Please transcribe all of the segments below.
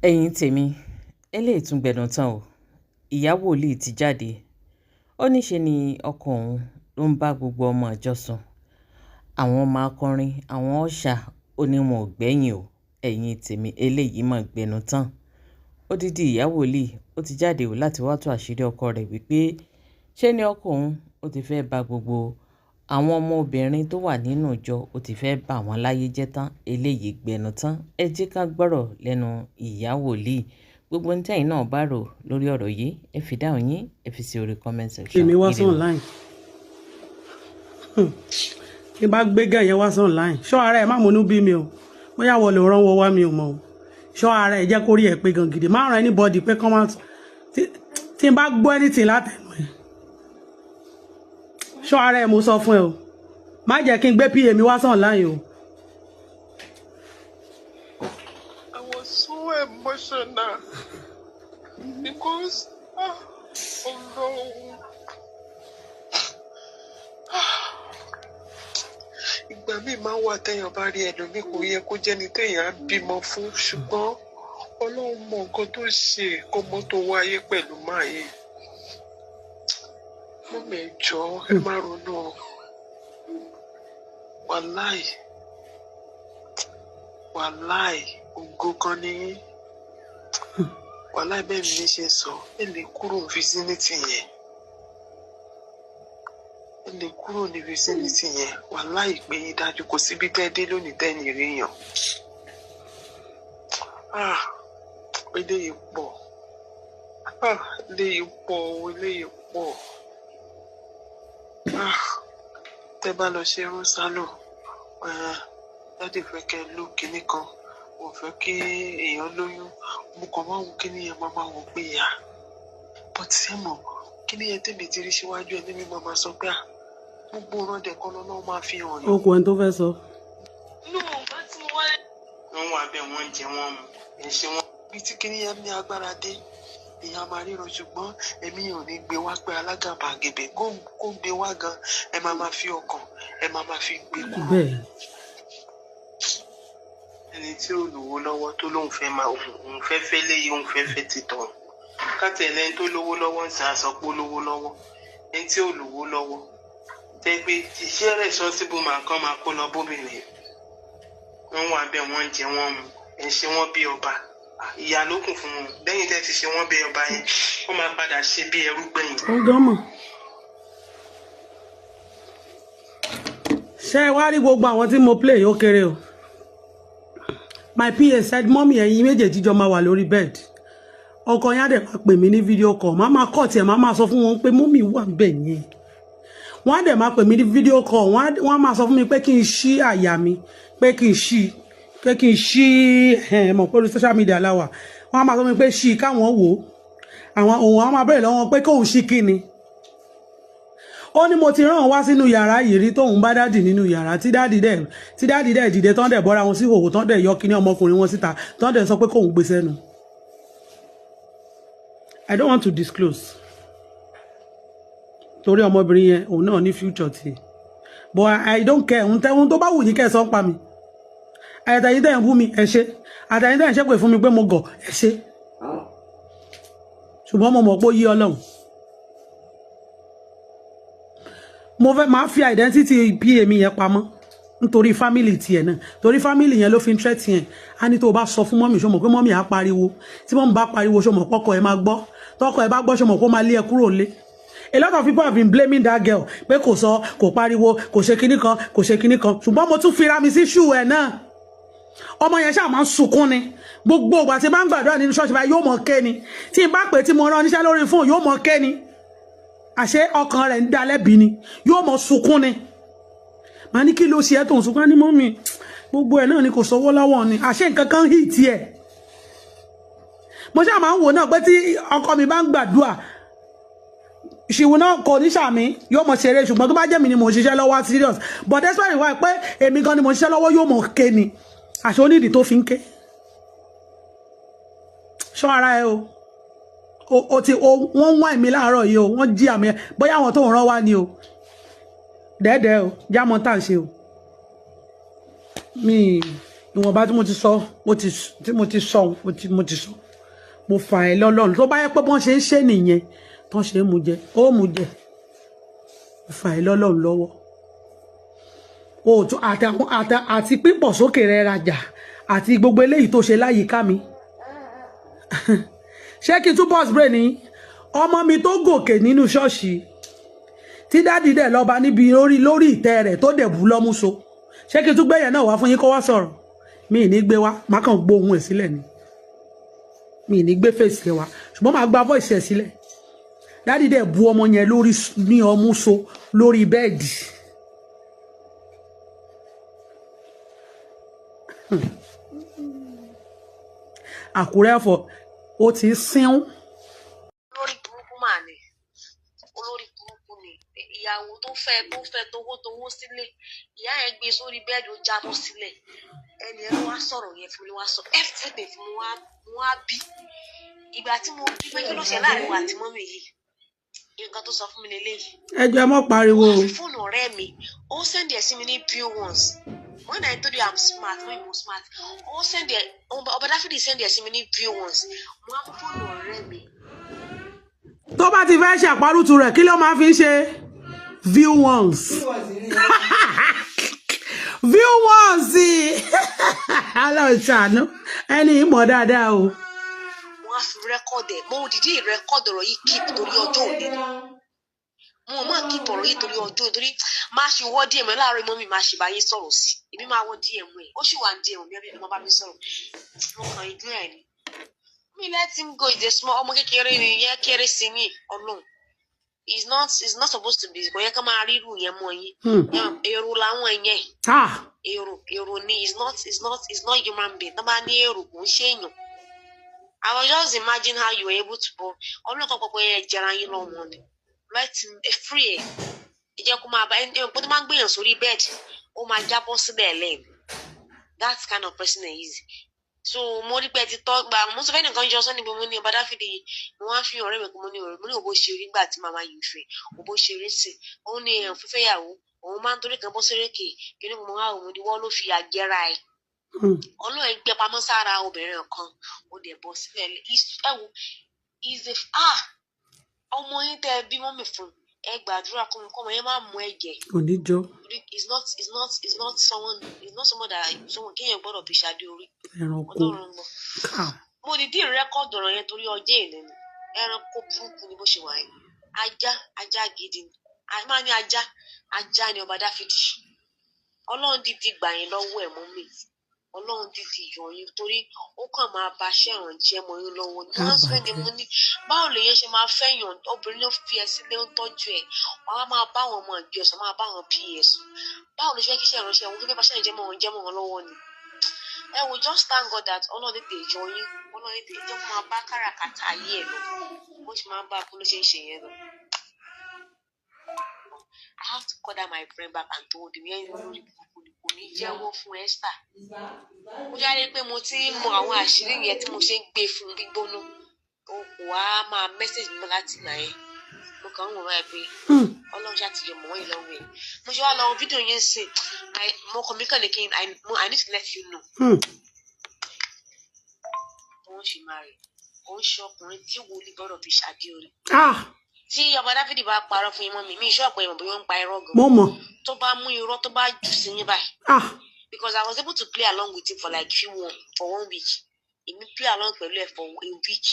Ẹ̀yin tèmi, eléyìí tún gbẹnu tán o. Ìyá wòlíì ti jáde. Ó ní ṣe ni ọkọ òun ló ń bá gbogbo ọmọ ìjọ sùn. Àwọn ọmọ akọrin, àwọn ọ̀ṣà, ó ní wọn ò gbẹ́yìn o. Ẹ̀yin tèmi, eléyìí mà gbẹnu tán. Odidi ìyá wòlíì, ó ti jáde o láti wá tú àṣírí ọkọ rẹ̀ wípé ṣé ni ọkọ òun ó ti fẹ́ ba gbogbo àwọn ọmọbìnrin tó wà nínú ìjọ, ó ti fẹ́ bà wọ́n láyé jẹ́ tán. Eléyìí gbẹnu tán. Ẹ jẹ́ ká gbọ́rọ̀ lẹ́nu ìyá wòlíì. Gbogbo ohun tẹ́yin náà bá rò lórí ọ̀rọ̀ yìí, ẹ fi dáhùn yín, ẹ fi sí orí comment section. Èmi wá sí Ire o. online. Tí n bá gbé gẹ̀ yẹn wá sí online, ṣọ́ ara ẹ̀, má múnú bí mi o. Bóyá wọ́n lè rán wọ́n wá, mi ò mọ̀ o. Ṣọ́ ara ẹ̀, jẹ́ kó rí ẹ̀ pé gan gidi. Má ràn anybody pé kọ́ máa tí n bá gbọ́ anything látẹnu ẹ̀. Ṣọ́ ara ẹ̀, mo sọ fún ẹ o. Má jẹ́ kí n gbé PA mi wá sí online o. I was so emotional because, ah, Ọlọ́run. Ah, ìgbà míì máa ń wà téèyàn bá rí ẹlòmíì, kò yẹ kó jẹ́ni téèyàn á bímọ fún, ṣùgbọ́n Ọlọ́run mọ nǹkan tó ṣe kọ́mọ tó wáyé pẹ̀lú máa yìí. Mummy, ẹ jọ̀ọ́, ẹ má ronú o. Wàláì, wàláì, ògo kan ní yín. Wàláì, bẹ́ẹ̀ mi ṣe sọ, ẹ lè kúrò ní vicinity yẹn. Ẹ lè kúrò ní vicinity yẹn. Wàláì, pé yín dájú, kò síbi tẹ́ dé lónìí tẹ́ ní ríyàn. Ah, eléyìí pọ̀. Ah, eléyìí pọ̀ o, eléyìí pọ̀. Ah, tẹ́ bá lọ ṣe irun salon, daddy fẹ́ kẹ́ ló kinní kan, mo fẹ́ kí èèyàn lóyún. Mo kàn máa ń wo kinní yẹn, máa wò pé yà. But ṣé mọ̀, kinní yẹn tèmi ti rí síwájú ẹ ní mi máa sọ pé à, gbogbo ọ̀rọ̀ dẹ̀ kọ́ lọ́nà máa fi hàn Ó yàn. kù ẹni tó fẹ́ sọ. No, bá tí mo wá. Wọ́n wà bẹ́ẹ̀, wọ́n ń jẹ, wọ́n mu, ẹ̀ ń ṣe wọ́n. Bí tí kinní yẹn ní agbára dé, èèyàn máa ríran, ṣùgbọ́n ẹ̀mí yẹn ò ní gbé wá pé alágàbàgebè kó gbé wá gan, ẹ máa fi ọkàn, ẹ máa fi gbé kúrò. Bẹ́ẹ̀. Ẹni tí ò lówó lọ́wọ́ tó lóun fẹ́ máa òun fẹ́ fẹ́ léyìí, òun fẹ́ fẹ́ ti tọ̀ káàtì ẹlẹ́ni tó lówó lọ́wọ́ ń sàn sọ pé ó lówó lọ́wọ́. Ẹni tí ò lówó lọ́wọ́ tẹ́ pé iṣẹ́ responsible man kan máa kó lọ bóbìnrin, wọ́n wà bẹ́ẹ̀, wọ́n ń jẹ, wọ́n mu, ẹ̀ ń ṣe wọ́n bí ọba. Ìyà ló kù fún wọn lẹ́yìn tẹ́ ti ṣe wọ́n bí ọba yẹn, wọ́n máa padà ṣe bí ẹrú gbẹ̀yìn. Ó gan mọ̀. Ṣé ẹ wá rí gbogbo àwọn tí mo play, ó kéré o. My PA said, "Mummy, ẹ̀yin méjèèjì jọ máa wà lórí bed. Ọkọ yẹn á dẹ̀ máa pè mí ní video call." Máa máa kọ́ tiẹ̀, máa máa sọ fún wọn pé mummy wà bẹ́ẹ̀ yẹn. Wọ́n á dẹ̀ máa pè mí ní video call. Wọ́n á máa sọ fún mi pé kí n ṣí àyà mi, pé kí n ṣí, pé kí n ṣí ẹ̀ mọ̀ pé orí social media la wà. Wọ́n á máa sọ fún mi pé ṣí káwọn wò ó. Àwọn òun á máa bẹ̀rẹ̀ lọ́wọ́ pé kóun ṣí kí ni. Ó ní mo ti rán wá sínú yàrá yìí rí, tóun bá daddy nínú yàrá, tí daddy dẹ̀ dìde tán, dẹ̀ bọ́ra wọn sí ìhòòhò tán, dẹ̀ yọ kíní ọmọkùnrin wọn síta tán, dẹ̀ sọ pé kóun gbé sẹ́nu. I don't want to disclose torí ọmọbìnrin yẹn, òun náà ní future tiẹ̀, but I don't care. Ohun tẹ́ ohun tó bá wù yín kẹ́ ẹ sọ ń pa mi. Àtẹ̀yìn tẹ̀ ń bú mi, ẹ ṣé. Àtẹ̀yìn tẹ̀ ń ṣépè fún mi pé mo gọ̀, ẹ ṣé. Ṣùgbọ́n mo mọ̀ pé ó yí Ọlọ́run. Mo fẹ́ máa fi identity PA mi yẹn pamọ́ nítorí family tiẹ̀ náà, torí family yẹn ló fi ń threat yẹn. Á ní tó o bá sọ fún mummy, ṣó mọ̀ pé mummy á pariwo? Tí mummy bá pariwo, ṣó mọ̀ pọ́kọ ẹ máa gbọ́? Tọkọ ẹ bá gbọ́, ṣó mọ̀ kó máa lé ẹ kúrò lé? A lot of people have been blaming that girl pé kò sọ, kò pariwo, kò ṣe kinní kan, kò ṣe kinní kan, ṣùgbọ́n mo tún fira mi sí ṣù ẹ̀ náà. Ọmọ yẹn ṣáà máa ń sunkún ni. Gbogbo ìgbà tí n bá ń gbàdúrà nínú ṣọ́ọ̀ṣì báyìí, yóò mọ̀ ké ni. Tí n bá pè, tí mo rán níṣẹ́ lórí fóònù, yóò mọ̀ ké ni. Àṣé ọkàn rẹ̀ ń da lẹ́bi ni, yóò mọ̀ sunkún ni. Màá ní kí ló ṣe ẹ́ tó ń sunkún? Á ní mummy, gbogbo ẹ̀ náà ni, kò sówó lọ́wọ́ ni. Àṣé nǹkan kan hì tiẹ̀. Mo ṣáà máa ń wò náà pé tí ọkọ mi bá ń gbàdúrà, ṣìwò náà kò ní sàmì, yóò mọ̀ ṣeré, ṣùgbọ́n tó bá jẹ́ mi ni mò ń ṣiṣẹ́ lọ́wọ́, serious. But despite the fact pé èmi gan ni mò ń ṣiṣẹ́ lọ́wọ́, yóò mọ̀ ké ni. Àṣé onídìí tó fi ń ké. Ṣọ́ ara ẹ o. O ti o, wọ́n ń wá èmi láàárọ̀ yìí o, wọ́n jí àmì ẹ. Bóyá àwọn tó ń rán wá ni o. Dẹ́ẹ̀dẹ́ o, jámọ́ tá à ń ṣe o. Mi Ìwọ̀nba tí mo ti sọ, mo ti tí mo ti sọ, mo ti sọ, mo fà ẹ́ lọ́lọ́run. Tó bá yẹ pé bọ́n ṣe ń ṣe nìyẹn, tán ṣe ń mu jẹ, ó mu jẹ. Mo fà ẹ́ lọ́lọ́run lọ́wọ́. O tún àtàwọn àti pípọ̀ sókè rẹ rajà àti gbogbo eléyìí tó ṣe láyìíká mi. Ṣé kí n tún burst brain ni ọmọ mi tó gòkè nínú ṣọ́ọ̀ṣì, tí daddy dẹ̀ lọ́ba níbi lórí ìtẹ́ rẹ̀, tó dẹ̀ bú lọ́mú so? Ṣé kí n tún gbẹ̀yẹ̀ náà wá fún yín kó wá sọ̀rọ̀? Mi ì ní gbé wá, má kàn gbóhùn ẹ̀ sílẹ̀ ni. Mi ì ní gbé face ẹ̀ wá, ṣùgbọ́n màá gba voice ẹ̀ sílẹ̀. Daddy dẹ̀ bu ọmọ yẹn lórí ní ọmú so lórí bed. Àkúrẹ́ fọ ó ti sín. Olórí burúkú mà ní, olórí burúkú ni. Ìyàwó tó fẹ́ towó towó sílé, ìyá yẹn gbé sórí bed, ó jábọ́ sílẹ̀. Ẹni ẹ ló wá sọ̀rọ̀ yẹn fún mi, wá sọ everything fún mi. Wá mo wá bí ìgbà tí mo bí pé kí ló ṣe láàrin wa àti mummy yìí, nǹkan tó sọ fún mi lélẹ́yìí. Ẹ jọ̀ọ́, ẹ mọ́ pariwo Wọ́n o. fi fóònù ọ̀rẹ́ mi, ó send ẹ̀ sí mi ní view once. When I told you I'm smart, when you smart, ó send ẹ̀, ọba Dáfídì send ẹ̀ sí mi ní view once. Mo á mú fóònù ọ̀rẹ́ mi. Tó bá ti fẹ́ ṣàparùtù rẹ̀, kí ló máa fi ń ṣe? View once, view once. Ọlọ́run ṣàánú ẹni ìmọ̀ dáadáa o. Mo á fi record ẹ̀. Mo dìídì record ọ̀rọ̀ yìí, keep torí ọjọ́ òní ni. Mo máa keep ọ̀rọ̀ yìí torí ọjọ́ òní, torí máa ṣe wọ́ DM ẹ̀ láàárọ̀. Mummy, máa ṣe bá yín sọ̀rọ̀ sí. Èmi máa wọ́ DM ẹ̀, ó sì wà ní DM mi, ẹbí mo bá mi sọ̀rọ̀, mo kàn ignore ẹ̀ ni. Mi let him go. Is a small ọmọ kékeré ni yẹn, kéré sí ní ọlọ́run. Is not supposed to be. Kò yẹ ká máa rírù yẹn mọ́ yín. Èrò làwọn yẹn. Ah. Èrò ni. Is not human being. Tó bá ní èrò, kò ń ṣe èèyàn. I was just imagine how you were able to bọ ọlọ́kan pọpọ yẹn jẹra yín lọ́mọ ni. Let him free ẹ̀. Ẹ jẹ́ kó máa bá ẹni pé tó máa ń gbèyàn sórí bed, ó máa jábọ́ sílẹ̀ lẹ́nu. That kind of person he is. So mo rí pé ẹ ti tọ́ gba. Mo sọ fẹ́ nìkan jọ sọ́ni mo ní ọba Dáfídì. Mo wá fi ọ̀rẹ́ mi kó mo ní ọ̀rẹ́, mo ní òbó ṣe rí gbà tí màmá yìí fẹ́, òbó ṣe rí sí. Òun ní èèyàn fífẹ́ yàwó, òun máa ń torí kan bọ́ sórí kí ni mo wá. Òun ni wọ́n ló fi àjẹra ẹ̀. Ọlọ́run gbé pamọ́ sára obìnrin kan, ó dẹ̀ bọ́ sílẹ̀. Ẹ wo, is a ah ọmọ yín tẹ́ ẹ bí mummy fún, ẹ gbàdúrà kọ́ mi kọ́mọ yẹn má mú ẹ̀jẹ̀. Kò ní jọ. Is not someone that someone kéèyàn gbọ́dọ̀ fi ṣàdé orí. Ẹranko. Ọlọ́run gbọ́. Ká. Mo dìídì record ọ̀rọ̀ yẹn torí ọjọ́ èlé ni. Ẹranko burúkú ni bó ṣe wà yẹn. Ajá, ajá gidi ni. A máa ní ajá, ajá ni ọba Dáfídì. Ọlọ́run dídì gbà yín lọ́wọ́ ẹ̀, mummy. Ọlọ́run dídì yọ yín, torí ó kàn máa ba iṣẹ́ ìrànjẹ́ mọ́ yín lọ́wọ́ ni. Wọ́n sọ ni mo ní, báwo lèyàn ṣe máa fẹ́yàn obìnrin ló fi ẹ sílé, ń tọ́jú ẹ̀, wọ́n á máa bá àwọn ọmọ ìjọ ẹ̀sán, máa bá àwọn ps. Báwo ló ṣe fẹ́ kí iṣẹ́ ìránṣẹ́ wọn fẹ́ bá iṣẹ́ ìrànjẹ́ mọ́ wọn lọ́wọ́ ni? Ẹ wò, just thank God that Ọlọ́run tètè yọ yín. Ọlọ́run tètè jẹ́ kó máa bá káràkátà ayé ẹ̀ lọ bó ṣe máa ń bá a kú ló ṣe ń ṣe yẹn lọ. I have to call that my friend back and told him yẹn. Lórí burúkú ni, kò ní jẹ́wọ́ fún Esther. Ó jáde pé mo ti ń mọ àwọn àṣírí yẹn tí mo ṣe ń gbé fún gbígbóná. O kò wá máa message mi láti ìgbà yẹn. Mo kàn ń wò báyìí pé Ọlọ́run ṣáà ti yọ mọ́ yìí lọ́wọ́ ẹ̀. Mo ṣe wá lọ fídíò yẹn sìn, mo kàn mí kàn ní kí n I need to let you know. Òun ṣì máa rè, òun ṣe ọkùnrin tí wòlíì gbọ́dọ̀ fi ṣàdé orí. Ah. Tí ọba Dáfídì bá parọ́ fún yín, mọ́ mi mi ìṣọ́ ọ̀pọ̀ ìmọ̀ bóyá ó ń pa irọ́ gan. Mo mọ̀. Tó bá mú irọ́, tó bá jù sí yín báyìí, Ah. because I was able to play along with him for like few one for one week. Èmi play along pẹ̀lú ẹ̀ for a week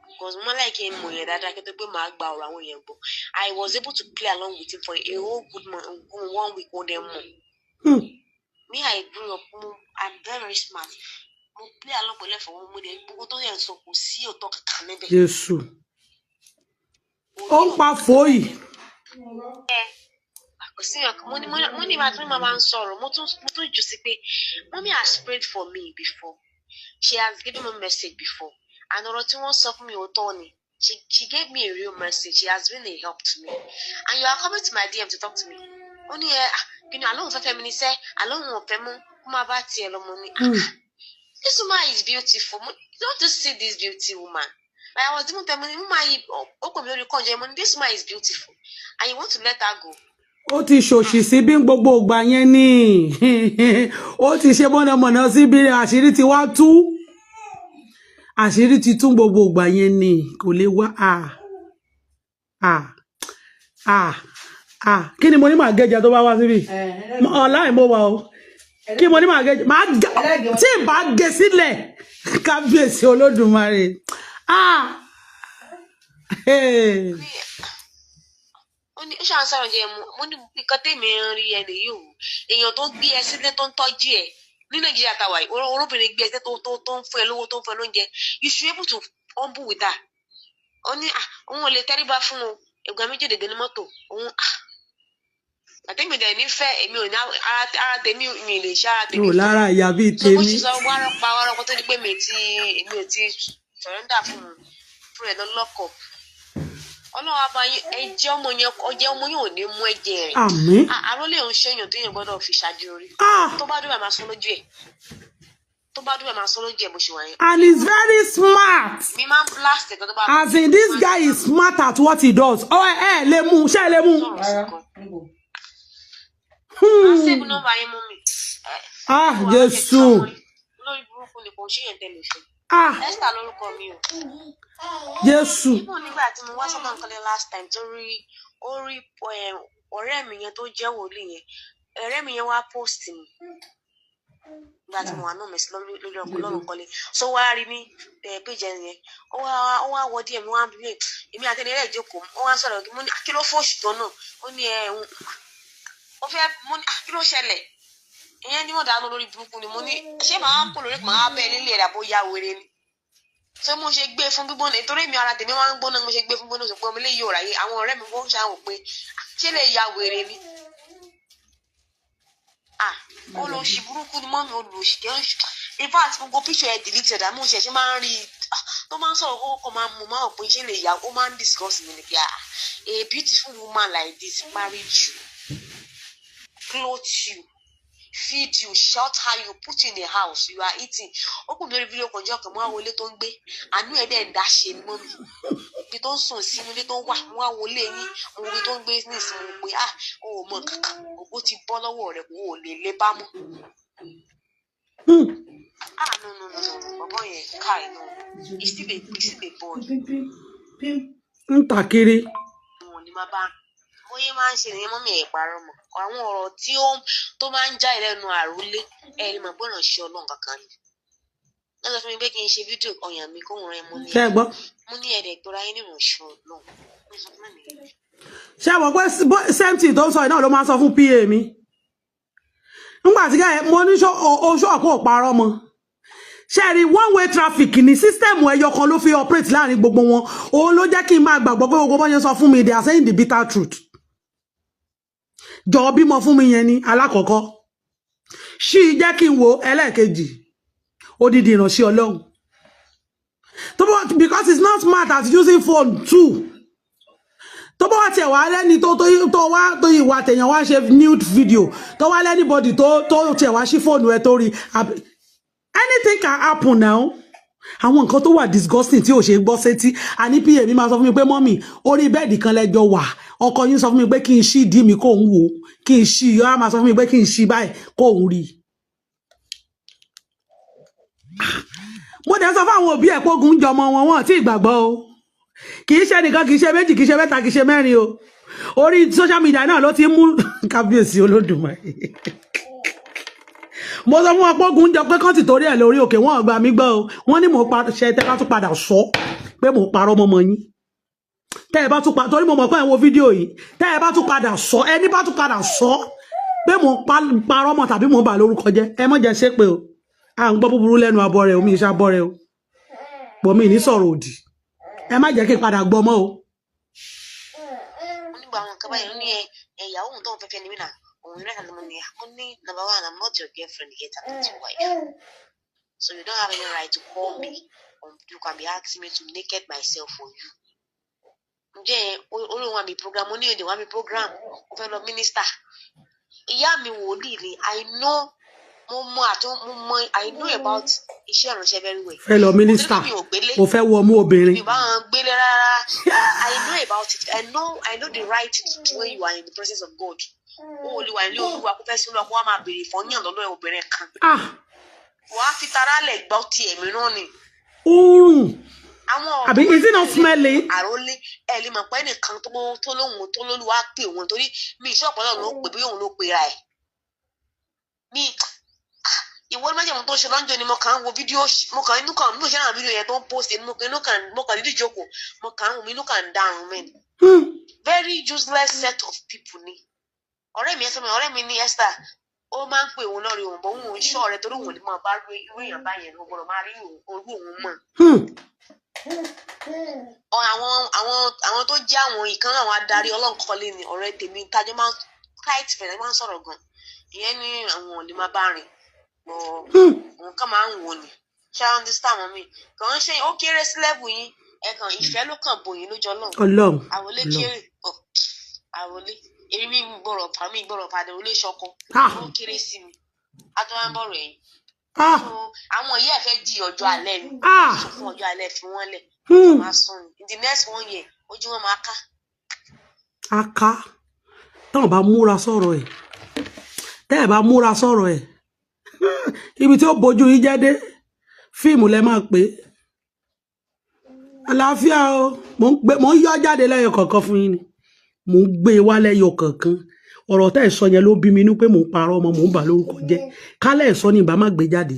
because mo like kí n mọ̀ yẹn dáadáa kí n tó pé màá gba ọ̀rọ̀ àwọn èèyàn gbọ́. I was able to play along with him for a whole good month, one week. Ó dẹ̀ mọ̀. Me, I grew up, mo I'm very very smart. Mo play along pẹ̀lú ẹ̀ for one mo dẹ̀ gbogbo tó yẹn sọ, kò sí òótọ́ kankan níbẹ̀. Jésù, ó ń pa fòóyì. Kò sí ọkàn. Mo ní ìgbà tí mo máa ń sọ̀rọ̀, mo tún jù sí pé mommy has prayed for me before, she has given me message before, and ọ̀rọ̀ tí wọ́n sọ fún mi, òótọ́ ni. She gave me a real message. She has been a help to me, and you are coming to my DM to talk to me. Ó ní ẹ ah, kí ni àlóhùn fẹ́fẹ́ mi ní sẹ́, àlóhùn ò fẹ́ mú kó má bá tiẹ̀ lọ́mọ ní. This woman is beautiful. Don't you see this beauty woman? Like, I was even telling me, woman yìí, ó pè mí lórí kànjẹ́ mo ní, this woman is beautiful and you want to let her go. Ó ti ṣòṣì sí bí gbogbo ìgbà yẹn ni ó ti ṣe mọ̀nàmọ̀nà síbi, àṣírí ti wá tú, àṣírí ti tú. Gbogbo ìgbà yẹn ni kò lè wá. À à à à, kí ni mo ní màá gẹ́jẹ tó bá wá síbí ọ̀la mo wà o? Kí mo ní màá gẹ́jẹ, màá gẹ́ tí n bá gé sílẹ̀. Kábíyèsí Olódùmarè, ah, hey. Ó ní ó ṣàn sọ̀rọ̀ jẹ́ mu. Mo ní nǹkan tèmi ń rí ẹni yìí o, èèyàn tó gbé ẹ sílé, tó ń tọ́jú ẹ ní Nàìjíríà tàwa yìí, olóbìnrin gbé ẹ sílé, tó ń fún ẹ lówó, tó ń fún ẹ lóúnjẹ, you should be able to humble with her. Ó ní à, òun ò lè tẹríba fún o, ìgbà méjì dèdè ní mọ́tò òun. À, àtẹ̀mí dẹ̀ nífẹ̀ẹ́ èmi ò ní ara tèmi, mi lè ṣe ara tèmi ò fún. Lára ìyá bíi So bó tèmi. ṣe sọ wárọ́pa wárọ́pọ̀ tó di pé mi ti èmi ò ti surrender fún un fún ẹ lọ́lọ́kọ̀. Ọlọ́run abayín, ẹ̀jẹ̀ ọmọ yẹn, ọjẹ́ ọmọ yẹn ò ní mú ẹ̀jẹ̀ rẹ̀. Àmín. Àrólé òun ṣèyàn tó yẹn gbọ́dọ̀ fi ṣáájú orí. Ah. Tó bá dúró, máa sọ lójú ẹ̀. Tó bá dúró, máa sọ lójú ẹ̀ bó ṣe wà yẹn. And he's very smart. Mi máa ń blast ẹ̀kan tó bá As in, this guy is smart at what he does. Ọ ẹ ẹ lè mú, ṣé ẹ lè mú? Sọ̀rọ̀ sí kan, máa save nọ́mbà yín mú mi. Ah, Jésù. Lórí burúkú ni, kò ń ṣèyàn tẹ́lẹ̀ fún. Ah. Esther lórúkọ mi o. Jésù. Even nígbà tí mo wá sọ́dọ̀ nǹkan last time, tó rí, ó rí ọ̀rẹ́ mi yẹn tó jẹ́ wòlíì yẹn, ọ̀rẹ́ mi yẹn wá post mi nígbà tí mo wà náà mẹ́sì lórí ọkọ̀ lọ́rùn kọ́lé, so wá rí ní page ẹni yẹn, ó wá wọ díẹ̀ mi, wá bí èmi àti ẹni rẹ̀ jókòó, ó wá sọ̀rọ̀. Mo ní, "Kí ló fòṣì tán náà?" Ó ní ẹ òun ó fẹ́. Mo ní, "Kí ló ṣẹlẹ̀?" Ìyẹn ní wọ́n dáná lórí burúkú ni. Mo ní, ṣé màá kó lórí, màá bẹ́ẹ̀ nílé rẹ̀, àbó ya wèrè ni? Ṣé mo ṣe gbé fún gbígbóná? Nítorí mi, ara tèmi máa ń gbóná. Mo ṣe gbé fún gbóná, sọ pé ọmọ eléyìí ò ráyè. Àwọn ọ̀rẹ́ mi wọ́n ṣàwò pé ṣé lè ya wèrè ni? Ah, olóṣì burúkú ni mọ́mi, olóṣì kẹ́. In fact, gbogbo picture ẹ̀ delete ẹ̀dá. Mo ṣẹ̀ṣẹ̀ máa ń rí i tó máa ń sọ̀rọ̀, kó kọ́ máa mú máa pé ṣé lè ya. Ó máa ń discuss mi ni pé, ah, a beautiful woman like this married you, clothe you, feed you, shelter you, put you in a house, you are eating. Ó kù lórí fídíò kan jọ kan, mo wá wọlé tó ń gbé, àánú ẹ̀ dẹ̀ ń dá ṣe ni mọ́mi, ibi tó ń sùn sí, ilé tó ń wà. Mo wá wọlé yín, mo wo ibi tó ń gbé ní ìsinmi, mo pé, ah, o ò mọ kankan, ògbó ti bọ́ lọ́wọ́ rẹ̀, kò ò lè lé bá mọ́. Ah, no, no, no, no, bàbá yẹn káì, no, he's still a boy. Ń tà kiri. Wọn ni máa bá bóyá máa ń ṣe nìyẹn mọ́mí. Ẹ̀ parọ́ mọ́ àwọn ọ̀rọ̀ tí ó tó máa ń jáde lẹ́nu àrólé, ẹ̀ lè mọ̀ pé ìránṣẹ́ Ọlọ́run kankan ni. Wọ́n sọ fún mi pé kí n ṣe fídíò ọyàn mi kó rán ẹ. Mo ní Ṣé ẹ gbọ́? Mo ní ẹ̀ẹ́dẹ̀ gbọ́ra yín nínú ìránṣẹ́ Ọlọ́run. Mo sọ fún mi. Ṣé ẹ mọ̀ pé same thing tó ń sọ yìí náà ló máa ń sọ fún pa mi nígbà tí kẹ́ mo ní oṣù ọ̀pọ̀ òparọ́ mọ́? Ṣe rí, one way traffic ní system ẹyọ kan ló fi operate láàrin gbogbo wọn. Òun ló jẹ́ kí n máa gbàgbọ́ pé gbogbo bọ́n yẹn sọ fún mi, they are saying the bitter truth. Jọ̀ọ́, bímọ fún mi yẹn ni alákọ̀ọ́kọ́, ṣí jẹ́ kí n wo ẹlẹ́ẹ̀kejì, odidi ìránṣẹ́ Ọlọ́run tó bá, because it's not smart as using phone too. Tó bá wá tiẹ̀ wá lẹ́ni tó wá tó ìwà tèèyàn wá ṣe nude video, tó wá l'anybody tó tiẹ̀ wá sí fóònù ẹ tó rí, anything can happen now. Àwọn nǹkan tó wà disgusting tí ò ṣe gbọ́ sétí. Àní pa mi máa sọ fún mi pé, mọ́mì, orí bẹ́ẹ̀dì kan lẹ́jọ́ wà, ọkọ yín sọ fún mi pé kí n ṣí ìdí mi kó ń wò, kí n ṣí i. Ó á máa sọ fún mi pé kí n ṣí báyìí kó ń rí i. Mo dẹ̀ sọ fún àwọn òbí ẹ̀ pé ogun ń jọmọ wọn, wọn tí ì gbàgbọ́ o. Kì í ṣe nìkan, kì í ṣe méjì, kì í ṣe mẹ́ta, kì í ṣe mẹ́rin o. Orí social media náà ló ti ń mú. Kábíyèsí Olódùmarè. Mo sọ fún wọn pé ogun ń jọ, pé kán ti torí ẹ̀ lórí òkè, wọn ò gbà mí gbọ́ o. Wọ́n ní mò ń pa ṣe. Tẹ́ bá tún padà sọ pé mò ń parọ́ mọ́mọ́ yín, tẹ́ ẹ bá tún pa, torí mo mọ̀ pé ẹ̀ ń wo fídíò yìí, tẹ́ ẹ bá tún padà sọ, ẹni bá tún padà sọ pé mò ń parọ́ mọ́ tàbí mò ń bà lórúkọ jẹ́, ẹ mọ̀ jẹ́ ṣépè o. À ń gbọ́ búburú lẹ́nu abọ́ rẹ̀, omi iṣẹ́ abọ́ rẹ̀ o pọ̀ mí ní sọ̀rọ̀ òdì. Ẹ má jẹ́ kí n padà gbọ́ mọ́ o. Ó ní gba àwọn nǹkan báyìí, ó ní ẹ ẹ ìyàwó òun tó ń fẹ́fẹ́ ni mí náà, òun ní rẹ̀ mo ní. Ó ní, number one, I'm not your girlfriend yet, I'm not your wife, so you don't have any right to call me or you can be asking me to naked myself for you. Ǹjẹ́ olóhùn àmì program? Ó ní èdè wàmí program, ó fẹ́ lọ minister. Ìyá mi wòlíì ni. I know, mo mọ àtún, mo mọ, I know about iṣẹ́ ìránṣẹ́ very well. Fẹ́ lọ minister. Mi ò gbélé. O fẹ́ wọ ọmú obìnrin. Mi ò bá wọn gbélé rárá. I know about it. I know the right to do when you are in the presence of God. Ó ò lè wà nílé Olúwa kó fẹ́ sí Olúwa kó wá máa béèrè fọ́yàn lọ́dọ̀ obìnrin kan. Ah. Wàá fi tara lẹ̀ gbọ́ ti ẹ̀mí náà ni. Oorun. Àwọn ọ̀rọ̀ Àbí tó is it not tẹ̀lé smelly? Àrólé ẹ lè mọ̀ pé ẹnìkan tó lóhùn tó lólúwa pè òun, torí mi ìṣe ọ̀pọ̀lọpọ̀ ló pè bí òun ló pera ẹ̀. Mi ìwọ ní májèmú tó ṣe lọ́njọ́ ni mo kàn ń wo fídíò, mo kàn inú kan mi ò ṣe àwọn fídíò yẹn tó ń post inú kan, mo kàn dídì jókòó, mo kàn ń wò mí, inú kan ń dàrún mí ni. Very useless set of people ni. Ọ̀rẹ́ mi yẹn sọ mi, ọ̀rẹ́ mi ní Esther, ó máa ń pè òun lọ́rẹ̀ òun bọ́, òun ò ń ṣọ́ ọ̀rẹ́ torí òun ò ní máa bá irú èèyàn báyẹn ló gbọ́dọ̀ máa rí orú òun mọ̀. Àwọn tó jẹ́ àwọn ìkan náà, àwọn adarí ọlọ́nkọ́lé ni ọ̀rẹ́ tèmi tájọ́ máa ń tight friend, máa ń sọ̀rọ̀ gan. Ìyẹn ní àwọn ò lè máa bá rìn bọ̀, òun kàn máa ń wò ni. Ṣé I understand, mummy? Kàn ń ṣe ó kéré sí level yín, ẹ kàn ìfẹ́ ló kàn bò yín lójú Ọlọ́run. Ọlọ́run. Àwọlé Ọlọ́run. kéré ọ, àwọlé èmi mi gbọ́rọ̀ fà mí gbọ́rọ̀ padà olé ṣọkọ. Ah. Ó kéré sí mi, á tó wá ń bọ̀rọ̀ ẹ̀yìn. Ah. So àwọn ìyá ẹ̀ fẹ́ jí ọjọ́ alẹ́ ni. Ah. Sọ fún ọjọ́ alẹ́, fi wọ́n lẹ̀. Máa sùn ní in the next one year, ojú wọn máa ká. Aka táwọn bá múra sọ̀rọ̀ ẹ̀, tẹ́ ẹ̀ bá múra sọ̀rọ̀ ẹ̀, ibi tí ó bójú yín jẹ́ dé, fíìmù lẹ máa pè é. Àlàáfíà o. Mò ń gbé, mò ń yọ jáde lẹ́yọ kọ̀ọ̀kan fún yín ni, mò ń gbé e wá lẹ́yọ kọ̀ọ̀kan. Ọ̀rọ̀ tẹ́ ẹ̀ sọ yẹn ló bí mi inú pé mò ń parọ́ ọmọ, mò ń bà lórúkọ jẹ́. Kálẹ̀ ẹ̀ sọ ní ìbá má gbé jáde,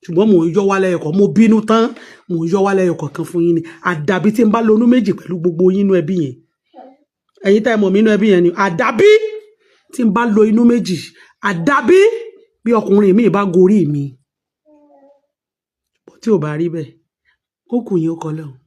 ṣùgbọ́n mò ń yọ wá lẹ́yọ kọ̀ọ̀kan. Mo bínú tán, mò ń yọ wá lẹ́yọ kọ̀ọ̀kan fún yín ni. Àdàbí tí n bá lonú méjì pẹ̀lú gbogbo yín inú ẹbí yẹn, ẹ̀yin tá ẹ mọ̀ mí inú ẹbí yẹn ni, àdàbí tí n bá lo inú méjì, àdàbí bí ọkùnrin mi bá gorí mi. Tí ò bá rí bẹ́ẹ̀, ó kù yín, ó kọ lọ́hùn.